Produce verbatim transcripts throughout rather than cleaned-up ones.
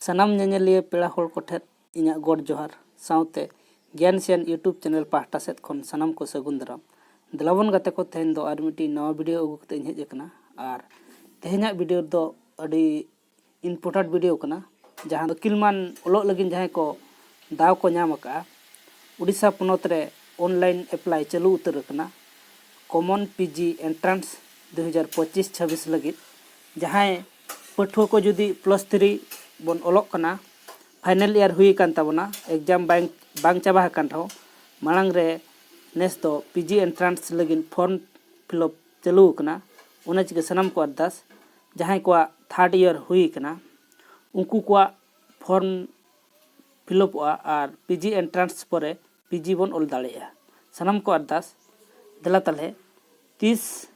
ᱥᱟᱱᱟᱢ ᱧᱮᱧᱮᱞᱤᱭᱟᱹ ᱯᱮᱲᱟ ᱦᱚᱲ ᱠᱚᱴᱷᱮᱱ ᱤᱧᱟᱹᱜ ᱜᱚᱰ ᱡᱚᱦᱟᱨ, ᱥᱟᱶᱛᱮ ᱜᱮᱭᱟᱱ ᱥᱮᱭᱟᱱ YouTube channel ᱯᱟᱦᱴᱟ ᱥᱮᱫ ᱠᱷᱚᱱ ᱥᱟᱱᱟᱢ ᱠᱚ ᱥᱟᱹᱜᱩᱱ ᱫᱟᱨᱟᱢ᱾ ᱫᱮᱞᱟᱵᱚᱱ ᱜᱟᱛᱮ ᱠᱚ, ᱛᱮᱦᱮᱧ ᱫᱚ ᱟᱨ ᱢᱤᱫᱴᱤᱡ ᱱᱟᱣᱟ video ᱟᱹᱜᱩ ᱠᱟᱛᱮ ᱤᱧ ᱦᱮᱡ ᱟᱠᱟᱱᱟ᱾ ᱟᱨ ᱛᱮᱦᱮᱧᱟᱜ video ᱫᱚ ᱟᱹᱰᱤ important video ᱠᱟᱱᱟ, ᱡᱟᱦᱟᱸ ᱫᱚ ᱟᱹᱠᱤᱞ ᱢᱟᱱ ᱚᱞᱚᱜ ᱞᱟᱹᱜᱤᱫ ᱡᱟᱦᱟᱸᱭ ᱠᱚ ᱫᱟᱣ ᱠᱚ ᱧᱟᱢ ᱟᱠᱟᱫᱼᱟ, ᱩᱰᱤᱥᱟ ᱯᱚᱱᱚᱛ ᱨᱮ online apply ᱪᱟᱹᱞᱩ ᱩᱛᱟᱹᱨ ᱟᱠᱟᱱᱟ, common PG entrance ᱫᱩ ᱦᱟᱡᱟᱨ ᱯᱚᱸᱪᱤᱥ ᱪᱷᱟᱵᱵᱤᱥ ᱞᱟᱹᱜᱤᱫ᱾ ᱡᱟᱦᱟᱸᱭ ᱯᱟᱹᱴᱷᱩᱣᱟᱹ ᱠᱚ ᱡᱩᱫᱤ plus three ᱵᱚᱱ ᱚᱞᱚᱜ ᱠᱟᱱᱟ, final year ᱦᱩᱭ ᱟᱠᱟᱱ ᱛᱟᱵᱚᱱᱟ, exam ᱵᱟᱝ ᱵᱟᱝ ᱪᱟᱵᱟ ᱟᱠᱟᱱ ᱨᱮᱦᱚᱸ, ᱢᱟᱲᱟᱝ ᱨᱮ ᱱᱮᱥ ᱫᱚ PG entrance ᱞᱟᱹᱜᱤᱫ form fill up ᱪᱟᱹᱞᱩ ᱟᱠᱟᱱᱟ᱾ ᱚᱱᱟ ᱪᱤᱠᱟᱹ ᱥᱟᱱᱟᱢ ᱠᱚ ᱟᱨᱫᱟᱥ, ᱡᱟᱦᱟᱸᱭ ᱠᱚᱣᱟᱜ third year ᱦᱩᱭ ᱟᱠᱟᱱᱟ, ᱩᱱᱠᱩ ᱠᱚᱣᱟᱜ form fill upᱚᱜᱼᱟ ᱟᱨ PG entrance ᱯᱚᱨᱮ PG ᱵᱚᱱ ᱚᱞ ᱫᱟᱲᱮᱭᱟᱜᱼᱟ᱾ ᱥᱟᱱᱟᱢ ᱠᱚ ᱟᱨᱫᱟᱥ, ᱫᱮᱞᱟ ᱛᱟᱦᱞᱮ ᱛᱤᱥ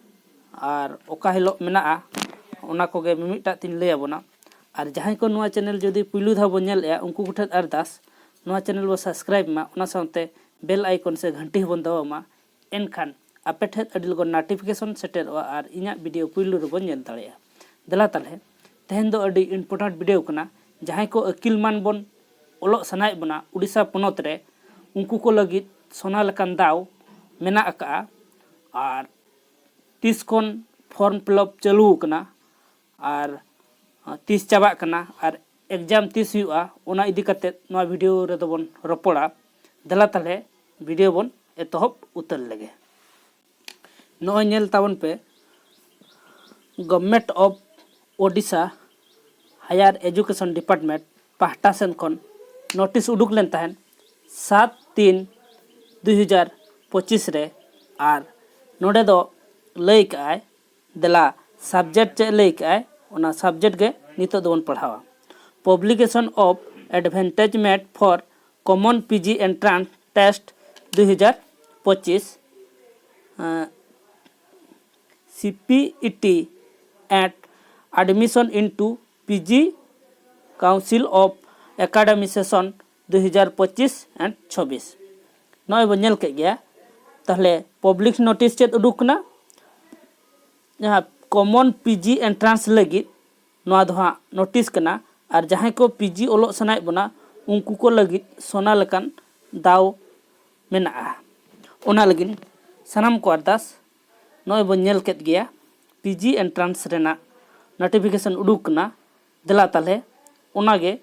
ᱟᱨ ᱚᱠᱟ ᱦᱤᱞᱳᱜ ᱢᱮᱱᱟᱜᱼᱟ, ᱚᱱᱟ ᱠᱚᱜᱮ ᱢᱤᱢᱤᱫᱴᱟᱜ ᱛᱤᱧ ᱞᱟᱹᱭ ᱟᱵᱚᱱᱟ᱾ ᱟᱨ ᱡᱟᱦᱟᱸᱭ ᱠᱚ ᱱᱚᱣᱟ channel ᱡᱩᱫᱤ ᱯᱩᱭᱞᱩ ᱫᱷᱟᱣ ᱵᱚᱱ ᱧᱮᱞᱮᱫᱼᱟ, ᱩᱱᱠᱩ ᱠᱚᱴᱷᱮᱱ ᱟᱨᱫᱟᱥ, ᱱᱚᱣᱟ channel ᱵᱚ subscribe ᱢᱟ, ᱚᱱᱟ ᱥᱟᱶᱛᱮ bell icon ᱥᱮ ᱜᱷᱟᱱᱴᱤ ᱦᱚᱸᱵᱚᱱ ᱫᱟᱵᱟᱣ ᱢᱟ᱾ ᱮᱱᱠᱷᱟᱱ ᱟᱯᱮ ᱴᱷᱮᱱ ᱟᱹᱰᱤ ᱞᱚᱜᱚᱱ notification ᱥᱮᱴᱮᱨᱚᱜᱼᱟ ᱟᱨ ᱤᱧᱟᱹᱜ video ᱯᱩᱭᱞᱩ ᱨᱮᱵᱚᱱ ᱧᱮᱞ ᱫᱟᱲᱮᱭᱟᱜᱼᱟ᱾ ᱫᱮᱞᱟ ᱛᱟᱦᱞᱮ, ᱛᱮᱦᱮᱧ ᱫᱚ ᱟᱹᱰᱤ important video ᱠᱟᱱᱟ᱾ ᱡᱟᱦᱟᱸᱭ ᱠᱚ ᱟᱹᱠᱤᱞ ᱢᱟᱱ ᱵᱚᱱ ᱚᱞᱚᱜ ᱥᱟᱱᱟᱭᱮᱫ ᱵᱚᱱᱟ ᱩᱰᱤᱥᱟ ᱯᱚᱱᱚᱛ ᱨᱮ, ᱩᱱᱠᱩ ᱠᱚ ᱞᱟᱹᱜᱤᱫ ᱥᱚᱱᱟ ᱞᱮᱠᱟᱱ ᱫᱟᱣ ᱢᱮᱱᱟᱜ ᱟᱠᱟᱫᱼᱟ᱾ ᱟᱨ ᱛᱤᱥ ᱠᱷᱚᱱ form fill up ᱪᱟᱹᱞᱩ ᱟᱠᱟᱱᱟ ᱟᱨ ᱛᱤᱥ ᱪᱟᱵᱟᱜ ᱠᱟᱱᱟ ᱟᱨ exam ᱛᱤᱥ ᱦᱩᱭᱩᱜᱼᱟ, ᱚᱱᱟ ᱤᱫᱤ ᱠᱟᱛᱮᱫ ᱱᱚᱣᱟ video ᱨᱮᱫᱚ ᱵᱚᱱ ᱨᱚᱯᱚᱲᱟ᱾ ᱫᱮᱞᱟ ᱛᱟᱦᱞᱮ video ᱵᱚᱱ ᱮᱛᱚᱦᱚᱵ ᱩᱛᱟᱹᱨ ᱞᱮᱜᱮ᱾ ᱱᱚᱜᱼᱚᱭ ᱧᱮᱞ ᱛᱟᱵᱚᱱ ᱯᱮ, Government of Odisha Higher Education Department ᱯᱟᱦᱴᱟ ᱥᱮᱱ ᱠᱷᱚᱱ notice ᱩᱰᱩᱠ ᱞᱮᱱ ᱛᱟᱦᱮᱸᱫ ᱥᱟᱛ ᱛᱤᱱ ᱫᱩᱭ ᱦᱟᱡᱟᱨ ᱯᱚᱸᱪᱤᱥ ᱨᱮ᱾ ᱟᱨ ᱱᱚᱰᱮ ᱫᱚ ᱞᱟᱹᱭ ᱠᱟᱜᱼᱟᱭ, ᱫᱮᱞᱟ subject ᱪᱮᱫ ᱞᱟᱹᱭ ᱠᱟᱜᱼᱟᱭ, ᱚᱱᱟ subject ᱜᱮ ᱱᱤᱛᱚᱜ ᱫᱚᱵᱚᱱ ᱯᱟᱲᱦᱟᱣᱟ᱾ Publication of advertisement for common PG entrance test ᱫᱩᱭ ᱦᱟᱡᱟᱨ ᱯᱚᱸᱪᱤᱥ, ᱮᱸ, CPET and admission into PG Council of Academy Session ᱫᱩᱭ ᱦᱟᱡᱟᱨ ᱯᱚᱸᱪᱤᱥ and ᱪᱷᱚᱵᱵᱤᱥ᱾ ᱱᱚᱜᱼᱚᱭ ᱵᱚᱱ ᱧᱮᱞ ᱠᱮᱫ ᱜᱮᱭᱟ᱾ ᱛᱟᱦᱞᱮ public notice ᱪᱮᱫ ᱩᱰᱩᱠ ᱠᱟᱱᱟ? ᱡᱟᱦᱟᱸ common PG entrance ᱞᱟᱹᱜᱤᱫ, ᱱᱚᱣᱟ ᱫᱚ ᱦᱟᱸᱜ notice ᱠᱟᱱᱟ᱾ ᱟᱨ ᱡᱟᱦᱟᱸᱭ ᱠᱚ ᱯᱤᱡᱤ ᱚᱞᱚᱜ ᱥᱟᱱᱟᱭᱮᱫ ᱵᱚᱱᱟ, ᱩᱱᱠᱩ ᱠᱚ ᱞᱟᱹᱜᱤᱫ ᱥᱚᱱᱟ ᱞᱮᱠᱟᱱ ᱫᱟᱣ ᱢᱮᱱᱟᱜᱼᱟ᱾ ᱚᱱᱟ ᱞᱟᱹᱜᱤᱫ ᱥᱟᱱᱟᱢ ᱠᱚ ᱟᱨᱫᱟᱥ, ᱱᱚᱜᱼᱚᱭ ᱵᱚᱱ ᱧᱮᱞ ᱠᱮᱫ ᱜᱮᱭᱟ, ᱯᱤᱡᱤ ᱮᱱᱴᱨᱟᱱᱥ ᱨᱮᱱᱟᱜ ᱱᱳᱴᱤᱯᱷᱤᱠᱮᱥᱚᱱ ᱩᱰᱩᱠ ᱠᱟᱱᱟ᱾ ᱫᱮᱞᱟ ᱛᱟᱦᱞᱮ ᱚᱱᱟᱜᱮ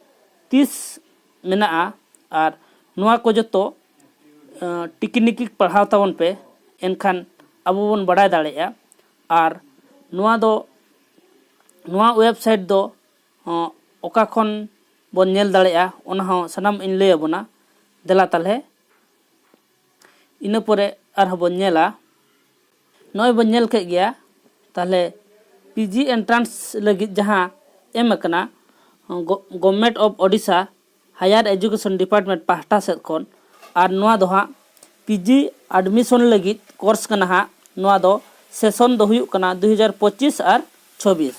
ᱛᱤᱥ ᱢᱮᱱᱟᱜᱼᱟ, ᱟᱨ ᱱᱚᱣᱟ ᱠᱚ ᱡᱚᱛᱚ ᱴᱤᱠᱤᱱᱤᱠᱤ ᱯᱟᱲᱦᱟᱣ ᱛᱟᱵᱚᱱ ᱯᱮ, ᱮᱱᱠᱷᱟᱱ ᱟᱵᱚ ᱵᱚᱱ ᱵᱟᱲᱟᱭ ᱫᱟᱲᱮᱭᱟᱜᱼᱟ᱾ ᱟᱨ ᱱᱚᱣᱟ ᱫᱚ, ᱱᱚᱣᱟ ᱳᱭᱮᱵᱽᱥᱟᱭᱤᱴ ᱫᱚ ᱚᱠᱟ ᱠᱷᱚᱱ ᱵᱚᱱ ᱧᱮᱞ ᱫᱟᱲᱮᱭᱟᱜᱼᱟ, ᱚᱱᱟ ᱦᱚᱸ ᱥᱟᱱᱟᱢ ᱤᱧ ᱞᱟᱹᱭ ᱟᱵᱚᱱᱟ᱾ ᱫᱮᱞᱟ ᱛᱟᱦᱞᱮ ᱤᱱᱟᱹ ᱯᱚᱨᱮ ᱟᱨᱦᱚᱸ ᱵᱚᱱ ᱧᱮᱞᱟ᱾ ᱱᱚᱜᱼᱚᱭ ᱵᱚᱱ ᱧᱮᱞ ᱠᱮᱫ ᱜᱮᱭᱟ, ᱛᱟᱦᱞᱮ ᱯᱤᱡᱤ ᱮᱱᱴᱨᱟᱱᱥ ᱞᱟᱹᱜᱤᱫ ᱡᱟᱦᱟᱸ ᱮᱢ ᱟᱠᱟᱱᱟ Government of Odisha Higher Education Department ᱯᱟᱦᱴᱟ ᱥᱮᱫ ᱠᱷᱚᱱ, ᱟᱨ ᱱᱚᱣᱟ ᱫᱚ ᱦᱟᱸᱜ ᱯᱤᱡᱤ ᱟᱰᱢᱤᱥᱚᱱ ᱞᱟᱹᱜᱤᱫ ᱠᱳᱨᱥ ᱠᱟᱱᱟ ᱦᱟᱸᱜ᱾ ᱱᱚᱣᱟ ᱫᱚ ᱥᱮᱥᱚᱱ ᱫᱚ ᱦᱩᱭᱩᱜ ᱠᱟᱱᱟ ᱫᱩ ᱦᱟᱡᱟᱨ ᱯᱚᱸᱪᱤᱥ ᱟᱨ ᱪᱷᱚᱵᱵᱤᱥ᱾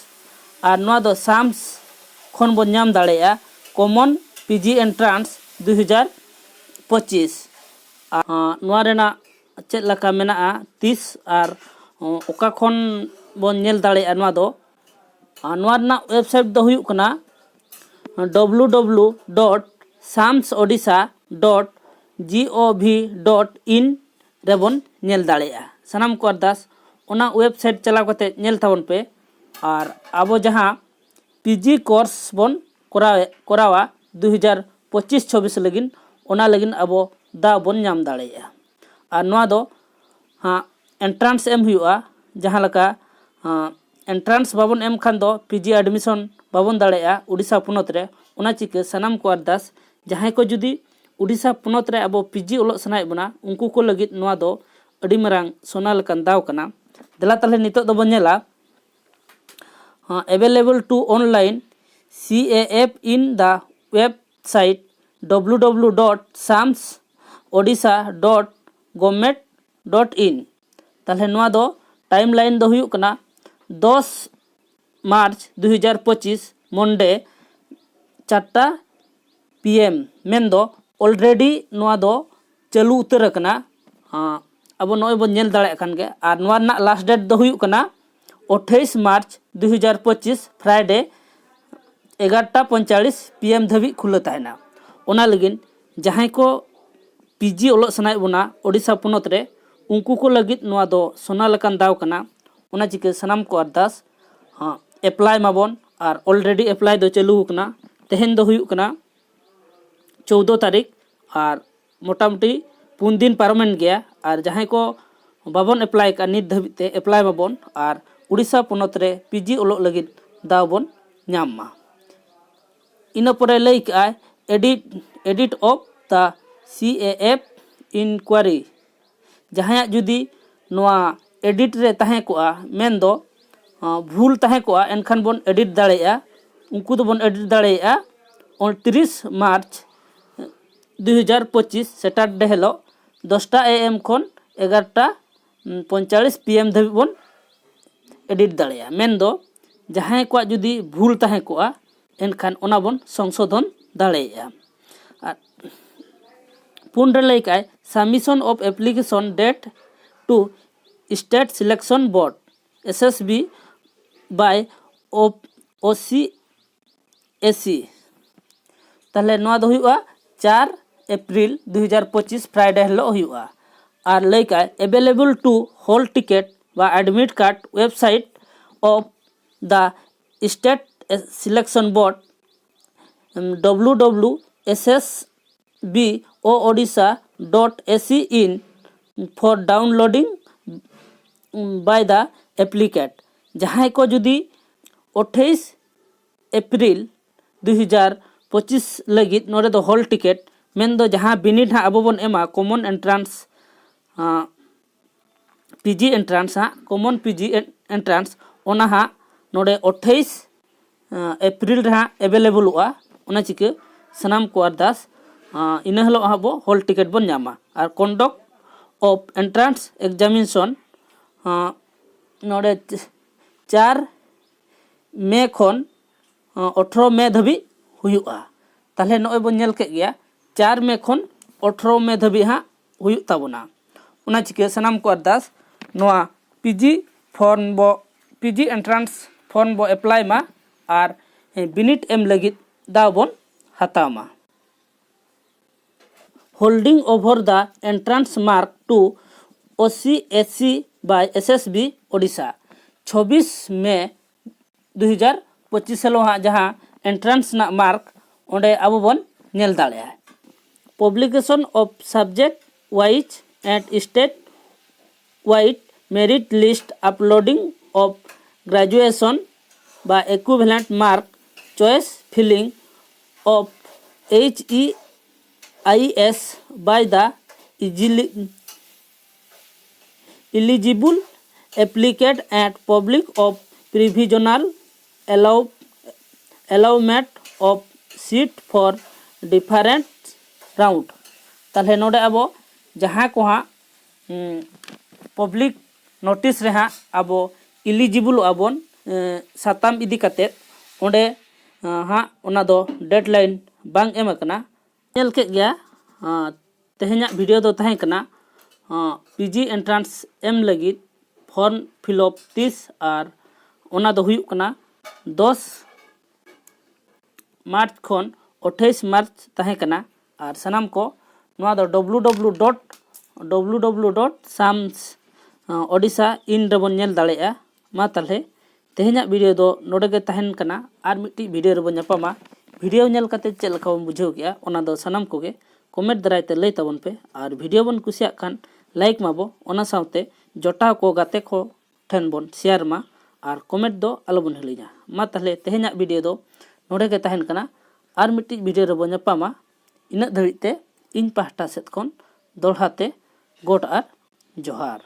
ᱟᱨ ᱱᱚᱣᱟ ᱫᱚ ᱥᱟᱢᱥ ᱠᱷᱚᱱ ᱵᱚᱱ ᱧᱟᱢ ᱫᱟᱲᱮᱭᱟᱜᱼᱟ, ᱠᱚᱢᱚᱱ ᱯᱤᱡᱤ ᱮᱱᱴᱨᱟᱱᱥ ᱫᱩ ᱦᱟᱡᱟᱨ ᱯᱚᱸᱪᱤᱥ᱾ ᱟᱨ ᱱᱚᱣᱟ ᱨᱮᱱᱟᱜ ᱪᱮᱫ ᱞᱮᱠᱟ ᱢᱮᱱᱟᱜᱼᱟ, ᱛᱤᱥ ᱟᱨ ᱚᱠᱟ ᱠᱷᱚᱱ ᱵᱚᱱ ᱧᱮᱞ ᱫᱟᱲᱮᱭᱟᱜᱼᱟ ᱱᱚᱣᱟ ᱫᱚ? ᱟᱨ ᱱᱚᱣᱟ ᱨᱮᱱᱟᱜ ᱳᱭᱮᱵᱽᱥᱟᱭᱤᱴ ᱫᱚ ᱦᱩᱭᱩᱜ ᱠᱟᱱᱟ W W dot SAMS Odisha dot G O V dot in ᱨᱮᱵᱚᱱ ᱧᱮᱞ ᱫᱟᱲᱮᱭᱟᱜᱼᱟ᱾ ᱥᱟᱱᱟᱢ ᱠᱚ ᱟᱨᱫᱟᱥ, ᱚᱱᱟ ᱳᱭᱮᱵᱽᱥᱟᱭᱤᱴ ᱪᱟᱞᱟᱣ ᱠᱟᱛᱮ ᱧᱮᱞ ᱛᱟᱵᱚᱱ ᱯᱮ᱾ ᱟᱨ ᱟᱵᱚ ᱡᱟᱦᱟᱸ ᱯᱤᱡᱤ ᱠᱳᱨᱥ ᱵᱚᱱ ᱠᱚᱨᱟᱣᱮᱫ, ᱠᱚᱨᱟᱣᱟ ᱫᱩ ᱦᱟᱡᱟᱨ ᱯᱚᱸᱪᱤᱥ ᱪᱷᱚᱵᱵᱤᱥ ᱞᱟᱹᱜᱤᱫ, ᱚᱱᱟ ᱞᱟᱹᱜᱤᱫ ᱟᱵᱚ ᱫᱟᱣ ᱵᱚᱱ ᱧᱟᱢ ᱫᱟᱲᱮᱭᱟᱜᱼᱟ᱾ ᱟᱨ ᱱᱚᱣᱟ ᱫᱚ ᱦᱟᱸᱜ ᱮᱱᱴᱨᱟᱱᱥ ᱮᱢ ᱦᱩᱭᱩᱜᱼᱟ᱾ ᱡᱟᱦᱟᱸ ᱞᱮᱠᱟ ᱮᱱᱴᱨᱟᱱᱥ ᱵᱟᱵᱚᱱ ᱮᱢ ᱠᱷᱟᱱ ᱫᱚ ᱯᱤᱡᱤ ᱟᱰᱢᱤᱥᱚᱱ ᱵᱟᱵᱚᱱ ᱫᱟᱲᱮᱭᱟᱜᱼᱟ ᱩᱰᱤᱥᱟ ᱯᱚᱱᱚᱛ ᱨᱮ᱾ ᱚᱱᱟ ᱪᱤᱠᱟᱹ ᱥᱟᱱᱟᱢ ᱠᱚ ᱟᱨᱫᱟᱥ, ᱡᱟᱦᱟᱸᱭ ᱠᱚ ᱡᱩᱫᱤ ᱩᱰᱤᱥᱟ ᱯᱚᱱᱚᱛ ᱨᱮ ᱟᱵᱚ ᱯᱤᱡᱤ ᱚᱞᱚᱜ ᱥᱟᱱᱟᱭᱮᱫ ᱵᱚᱱᱟ, ᱩᱱᱠᱩ ᱠᱚ ᱞᱟᱹᱜᱤᱫ ᱱᱚᱣᱟ ᱫᱚ ᱟᱹᱰᱤ ᱢᱟᱨᱟᱝ ᱥᱚᱱᱟ ᱞᱮᱠᱟᱱ ᱫᱟᱣ ᱠᱟᱱᱟ᱾ ᱫᱮᱞᱟ ᱛᱟᱦᱞᱮ ᱱᱤᱛᱚᱜ ᱫᱚᱵᱚᱱ ᱧᱮᱞᱟ, ᱦᱮᱸ, available to online C A F in the website W W W dot sams odisha dot government dot in᱾ ᱛᱟᱦᱞᱮ ᱱᱚᱣᱟ ᱫᱚ ᱴᱟᱭᱤᱢ ᱞᱟᱭᱤᱱ ᱫᱚ ᱦᱩᱭᱩᱜ ᱠᱟᱱᱟ ᱫᱚᱥ ᱢᱟᱨᱪ ᱫᱩ ᱦᱟᱡᱟᱨ ᱯᱚᱸᱪᱤᱥ, ᱢᱚᱱᱰᱮ, ᱪᱟᱨᱴᱟ ᱯᱤ ᱮᱢ, ᱢᱮᱱᱫᱚ ᱚᱞᱨᱮᱰᱤ ᱱᱚᱣᱟ ᱫᱚ ᱪᱟᱹᱞᱩ ᱩᱛᱟᱹᱨ ᱟᱠᱟᱱᱟ᱾ ᱟᱸ, ᱟᱵᱚ ᱱᱚᱜᱼᱚᱭ ᱵᱚᱱ ᱧᱮᱞ ᱫᱟᱲᱮᱭᱟᱜ ᱠᱟᱱ ᱜᱮᱭᱟ᱾ ᱟᱨ ᱱᱚᱣᱟ ᱨᱮᱱᱟᱜ ᱞᱟᱥᱴ ᱰᱮᱴ ᱫᱚ ᱦᱩᱭᱩᱜ ᱠᱟᱱᱟ ᱟᱴᱷᱟᱥ ᱢᱟᱨᱪ ᱫᱩ ᱦᱟᱡᱟᱨ ᱯᱚᱸᱪᱤᱥ, ᱯᱷᱨᱟᱭᱰᱮ, ᱮᱜᱟᱨᱚᱴᱟ ᱯᱚᱸᱭᱛᱟᱞᱤᱥ ᱯᱤ ᱮᱢ ᱫᱷᱟᱹᱵᱤᱡ ᱠᱷᱩᱞᱟᱹ ᱛᱟᱦᱮᱱᱟ᱾ ᱚᱱᱟ ᱞᱟᱹᱜᱤᱫ ᱡᱟᱦᱟᱸᱭ ᱠᱚ ᱯᱤ ᱡᱤ ᱚᱞᱚᱜ ᱥᱟᱱᱟᱭᱮᱫ ᱵᱚᱱᱟ ᱳᱰᱤᱥᱟ ᱯᱚᱱᱚᱛ ᱨᱮ, ᱩᱱᱠᱩ ᱠᱚ ᱞᱟᱹᱜᱤᱫ ᱱᱚᱣᱟ ᱫᱚ ᱥᱚᱱᱟ ᱞᱮᱠᱟᱱ ᱫᱟᱣ ᱠᱟᱱᱟ᱾ ᱚᱱᱟ ᱪᱤᱠᱟᱹ ᱥᱟᱱᱟᱢ ᱠᱚ ᱟᱨᱫᱟᱥ, ᱦᱟᱸ, ᱮᱯᱞᱟᱭ ᱢᱟᱵᱚᱱ᱾ ᱟᱨ ᱚᱞᱨᱮᱰᱤ ᱮᱯᱞᱟᱭ ᱫᱚ ᱪᱟᱹᱞᱩ ᱟᱠᱟᱱᱟ᱾ ᱛᱮᱦᱮᱧ ᱫᱚ ᱦᱩᱭᱩᱜ ᱠᱟᱱᱟ ᱪᱳᱫᱽᱫᱳ ᱛᱟᱹᱨᱤᱠᱷ, ᱟᱨ ᱢᱚᱴᱟᱢᱩᱴᱤ ᱯᱩᱱ ᱫᱤᱱ ᱯᱟᱨᱚᱢᱮᱱ ᱜᱮᱭᱟ᱾ ᱟᱨ ᱡᱟᱦᱟᱸᱭ ᱠᱚ ᱵᱟᱵᱚᱱ ᱮᱯᱞᱟᱭ ᱟᱠᱟᱫ ᱱᱤᱛ ᱫᱷᱟᱹᱵᱤᱡ ᱛᱮ, ᱮᱯᱞᱟᱭ ᱢᱟᱵᱚᱱ ᱟᱨ ᱩᱲᱤᱥᱥᱟ ᱯᱚᱱᱚᱛ ᱨᱮ ᱯᱤ ᱡᱤ ᱚᱞᱚᱜ ᱞᱟᱹᱜᱤᱫ ᱫᱟᱣ ᱵᱚᱱ ᱧᱟᱢ ᱢᱟ᱾ ᱤᱱᱟᱹ ᱯᱚᱨᱮ ᱞᱟᱹᱭ ᱠᱮᱜᱼᱟᱭ edit, edit of the C A F inquiry᱾ ᱡᱟᱦᱟᱸᱭᱟᱜ ᱡᱩᱫᱤ ᱱᱚᱣᱟ edit ᱨᱮ ᱛᱟᱦᱮᱸ ᱠᱚᱜᱼᱟ, ᱢᱮᱱᱫᱚ, ᱟᱸ, ᱵᱷᱩᱞ ᱛᱟᱦᱮᱸ ᱠᱚᱜᱼᱟ, ᱮᱱᱠᱷᱟᱱ ᱵᱚᱱ edit ᱫᱟᱲᱮᱭᱟᱜᱼᱟ᱾ ᱩᱱᱠᱩ ᱫᱚᱵᱚᱱ edit ᱫᱟᱲᱮᱭᱟᱜᱼᱟ ᱩᱱᱛᱨᱤᱥ ᱢᱟᱨᱪ ᱫᱩ ᱦᱟᱡᱟᱨ ᱯᱚᱸᱪᱤᱥ ᱥᱮᱴᱟᱨᱰᱮ ᱦᱤᱞᱳᱜ ᱫᱚᱥᱴᱟ ᱮ ᱮᱢ ᱠᱷᱚᱱ ᱮᱜᱟᱨᱚᱴᱟ ᱯᱚᱸᱭᱛᱟᱞᱤᱥ ᱯᱤ ᱮᱢ ᱫᱷᱟᱹᱵᱤᱡ ᱵᱚᱱ edit ᱫᱟᱲᱮᱭᱟᱜᱼᱟ᱾ ᱢᱮᱱᱫᱚ ᱡᱟᱦᱟᱸᱭ ᱠᱚᱣᱟᱜ ᱡᱩᱫᱤ ᱵᱷᱩᱞ ᱛᱟᱦᱮᱸ ᱠᱚᱜᱼᱟ, ᱮᱱᱠᱷᱟᱱ ᱚᱱᱟ ᱵᱚᱱ ᱥᱚᱝᱥᱳᱫᱷᱚᱱ ᱫᱟᱲᱮᱭᱟᱜᱼᱟ᱾ ᱟᱨ ᱯᱩᱱ ᱨᱮ ᱞᱟᱹᱭ ᱠᱟᱜᱼᱟᱭ submission of application date to state selection board, S S B, by O C S C᱾ ᱛᱟᱦᱚᱞᱮ ᱱᱚᱣᱟ ᱫᱚ ᱦᱩᱭᱩᱜᱼᱟ ᱪᱟᱨ ᱮᱯᱨᱤᱞ ᱫᱩ ᱦᱟᱡᱟᱨ ᱯᱚᱸᱪᱤᱥ ᱯᱷᱨᱟᱭᱰᱮ ᱦᱤᱞᱳᱜ ᱦᱩᱭᱩᱜᱼᱟ᱾ ᱟᱨ ᱞᱟᱹᱭ ᱠᱟᱜᱼᱟᱭ available to hall ticket ᱵᱟ admit card website of the state selection board, W W S S B O Odisha dot A C in for downloading by the applicant᱾ ᱡᱟᱦᱟᱸᱭ ᱠᱚ ᱡᱩᱫᱤ ᱟᱴᱷᱟᱥ ᱮᱯᱨᱤᱞ ᱫᱩ ᱦᱟᱡᱟᱨ ᱯᱚᱸᱪᱤᱥ ᱞᱟᱹᱜᱤᱫ ᱱᱚᱰᱮ ᱫᱚ ᱦᱚᱞ ᱴᱤᱠᱤᱴ, ᱢᱮᱱᱫᱚ ᱡᱟᱦᱟᱸ ᱵᱤᱱᱤᱰ ᱦᱟᱸᱜ ᱟᱵᱚ ᱵᱚᱱ ᱮᱢᱟ, ᱠᱚᱢᱚᱱ ᱮᱱᱴᱨᱟᱱᱥ, ᱯᱤ ᱡᱤ ᱮᱱᱴᱨᱟᱱᱥ ᱦᱟᱸᱜ, ᱠᱚᱢᱚᱱ ᱯᱤ ᱡᱤ ᱮᱱᱴᱨᱟᱱᱥ, ᱚᱱᱟ ᱦᱟᱸᱜ ᱱᱚᱰᱮ ᱟᱴᱷᱟᱥ ᱮᱯᱨᱤᱞ ᱨᱮ ᱦᱟᱸᱜ ᱮᱵᱮᱞᱮᱵᱚᱞᱚᱜᱼᱟ᱾ ᱚᱱᱟ ᱪᱤᱠᱟᱹ ᱥᱟᱱᱟᱢ ᱠᱚ ᱟᱨᱫᱟᱥ, ᱤᱱᱟᱹ ᱦᱤᱞᱳᱜ ᱦᱟᱸᱜ ᱵᱚ ᱦᱚᱞ ᱴᱤᱠᱤᱴ ᱵᱚᱱ ᱧᱟᱢᱟ᱾ ᱟᱨ conduct of entrance examination ᱱᱚᱰᱮ ᱪᱟᱨ ᱢᱮ ᱠᱷᱚᱱ ᱟᱴᱷᱨᱚ ᱢᱮ ᱫᱷᱟᱹᱵᱤᱡ ᱦᱩᱭᱩᱜᱼᱟ᱾ ᱛᱟᱦᱚᱞᱮ ᱱᱚᱜᱼᱚᱭ ᱵᱚᱱ ᱧᱮᱞ ᱠᱮᱫ ᱜᱮᱭᱟ, ᱪᱟᱨ ᱢᱮ ᱠᱷᱚᱱ ᱟᱴᱷᱨᱚ ᱢᱮ ᱫᱷᱟᱹᱵᱤᱡ ᱦᱟᱸᱜ ᱦᱩᱭᱩᱜ ᱛᱟᱵᱚᱱᱟ᱾ ᱚᱱᱟ ᱪᱤᱠᱟᱹ ᱥᱟᱱᱟᱢ ᱠᱚ ᱟᱨᱫᱟᱥ ᱱᱚᱣᱟ ᱯᱤ ᱡᱤ ᱯᱷᱚᱨᱢ ᱵᱚ, ᱯᱤ ᱡᱤ ᱮᱱᱴᱨᱟᱱᱥ ᱯᱷᱚᱨᱢ ᱵᱚ ᱮᱯᱞᱟᱭ ᱢᱟ᱾ ᱟᱨ ᱵᱤᱱᱤᱰ ᱮᱢ ᱞᱟᱹᱜᱤᱫ ᱫᱟᱣ ᱵᱚᱱ ᱦᱟᱛᱟᱣ ᱢᱟ᱾ Holding over the entrance mark to O C S C by S S B Odisha, ᱪᱷᱚᱵᱵᱤᱥ ᱢᱮ ᱫᱩ ᱦᱟᱡᱟᱨ ᱯᱚᱸᱪᱤᱥ ᱦᱤᱞᱳᱜ ᱦᱟᱸᱜ ᱡᱟᱦᱟᱸ entrance ᱨᱮᱱᱟᱜ mark, ᱚᱸᱰᱮ ᱟᱵᱚ ᱵᱚᱱ ᱧᱮᱞ ᱫᱟᱲᱮᱭᱟᱜᱼᱟ᱾ Publication of subject wise and state wide merit list, uploading of graduation by equivalent mark, choice filling of H E I S by the easily eligible applicant and public of provisional allow allowment of seat for different round᱾ ᱛᱟᱦᱚᱞᱮ ᱱᱚᱰᱮ ᱟᱵᱚ ᱡᱟᱦᱟᱸ ᱠᱚ ᱦᱟᱸᱜ public notice ᱨᱮ ᱦᱟᱸᱜ ᱟᱵᱚ ᱤᱞᱤᱡᱤᱵᱚᱞᱚᱜ ᱟᱵᱚᱱ ᱥᱟᱛᱟᱢ ᱤᱫᱤ ᱠᱟᱛᱮᱫ, ᱚᱸᱰᱮ ᱦᱟᱸᱜ ᱚᱱᱟ ᱫᱚ ᱰᱮᱰᱞᱟᱭᱤᱱ ᱵᱟᱝ ᱮᱢ ᱟᱠᱟᱱᱟ᱾ ᱧᱮᱞ ᱠᱮᱫ ᱜᱮᱭᱟ, ᱛᱮᱦᱮᱧᱟᱜ ᱵᱷᱤᱰᱤᱭᱳ ᱫᱚ ᱛᱟᱦᱮᱸ ᱠᱟᱱᱟ ᱯᱤᱡᱤ ᱮᱱᱴᱨᱟᱱᱥ ᱮᱢ ᱞᱟᱹᱜᱤᱫ ᱯᱷᱚᱨᱢ ᱯᱷᱤᱞᱚᱯ ᱛᱤᱥ, ᱟᱨ ᱚᱱᱟ ᱫᱚ ᱦᱩᱭᱩᱜ ᱠᱟᱱᱟ ᱫᱚᱥ ᱢᱟᱨᱪ ᱠᱷᱚᱱ ᱟᱴᱷᱟᱥ ᱢᱟᱨᱪ ᱛᱟᱦᱮᱸ ᱠᱟᱱᱟ᱾ ᱟᱨ ᱥᱟᱱᱟᱢ ᱠᱚ ᱱᱚᱣᱟ ᱫᱚ W W dot W W dot SAMS Odisha in ᱨᱮᱵᱚᱱ ᱧᱮᱞ ᱫᱟᱲᱮᱭᱟᱜᱼᱟ᱾ ᱢᱟ ᱛᱟᱦᱚᱞᱮ ᱛᱮᱦᱮᱧᱟᱜ ᱵᱷᱤᱰᱤᱭᱳ ᱫᱚ ᱱᱚᱰᱮ ᱜᱮ ᱛᱟᱦᱮᱱ ᱠᱟᱱᱟ᱾ ᱟᱨ ᱢᱤᱫᱴᱤᱡ ᱵᱷᱤᱰᱤᱭᱳ ᱨᱮᱵᱚᱱ ᱧᱟᱯᱟᱢᱟ᱾ ᱵᱷᱤᱰᱤᱭᱳ ᱧᱮᱞ ᱠᱟᱛᱮ ᱪᱮᱫ ᱞᱮᱠᱟ ᱵᱚᱱ ᱵᱩᱡᱷᱟᱹᱣ ᱠᱮᱜᱼᱟ, ᱚᱱᱟ ᱫᱚ ᱥᱟᱱᱟᱢ ᱠᱚᱜᱮ ᱠᱚᱢᱮᱱᱴ ᱫᱟᱨᱟᱭ ᱛᱮ ᱞᱟᱹᱭ ᱛᱟᱵᱚᱱ ᱯᱮ᱾ ᱟᱨ ᱵᱷᱤᱰᱤᱭᱳ ᱵᱚᱱ ᱠᱩᱥᱤᱭᱟᱜ ᱠᱷᱟᱱ ᱞᱟᱭᱤᱠ ᱢᱟᱵᱚ, ᱚᱱᱟ ᱥᱟᱶᱛᱮ ᱡᱚᱴᱟᱣ ᱠᱚ, ᱜᱟᱛᱮ ᱠᱚ ᱴᱷᱮᱱ ᱵᱚᱱ ᱥᱮᱭᱟᱨ ᱢᱟ᱾ ᱟᱨ ᱠᱚᱢᱮᱱᱴ ᱫᱚ ᱟᱞᱚᱵᱚᱱ ᱦᱤᱲᱤᱧᱟ᱾ ᱢᱟ ᱛᱟᱦᱚᱞᱮ ᱛᱮᱦᱮᱧᱟᱜ ᱵᱷᱤᱰᱤᱭᱳ ᱫᱚ ᱱᱚᱰᱮ ᱜᱮ ᱛᱟᱦᱮᱱ ᱠᱟᱱᱟ᱾ ᱟᱨ ᱢᱤᱫᱴᱤᱡ ᱵᱷᱤᱰᱤᱭᱳ ᱨᱮᱵᱚᱱ ᱧᱟᱯᱟᱢᱟ᱾ ᱤᱱᱟᱹᱜ ᱫᱷᱟᱹᱵᱤᱡ ᱛᱮ ᱤᱧ ᱯᱟᱦᱴᱟ ᱥᱮᱫ ᱠᱷᱚᱱ ᱫᱚᱦᱲᱟ ᱛᱮ ᱜᱚᱰ ᱟᱨ ᱡᱚᱦᱟᱨ᱾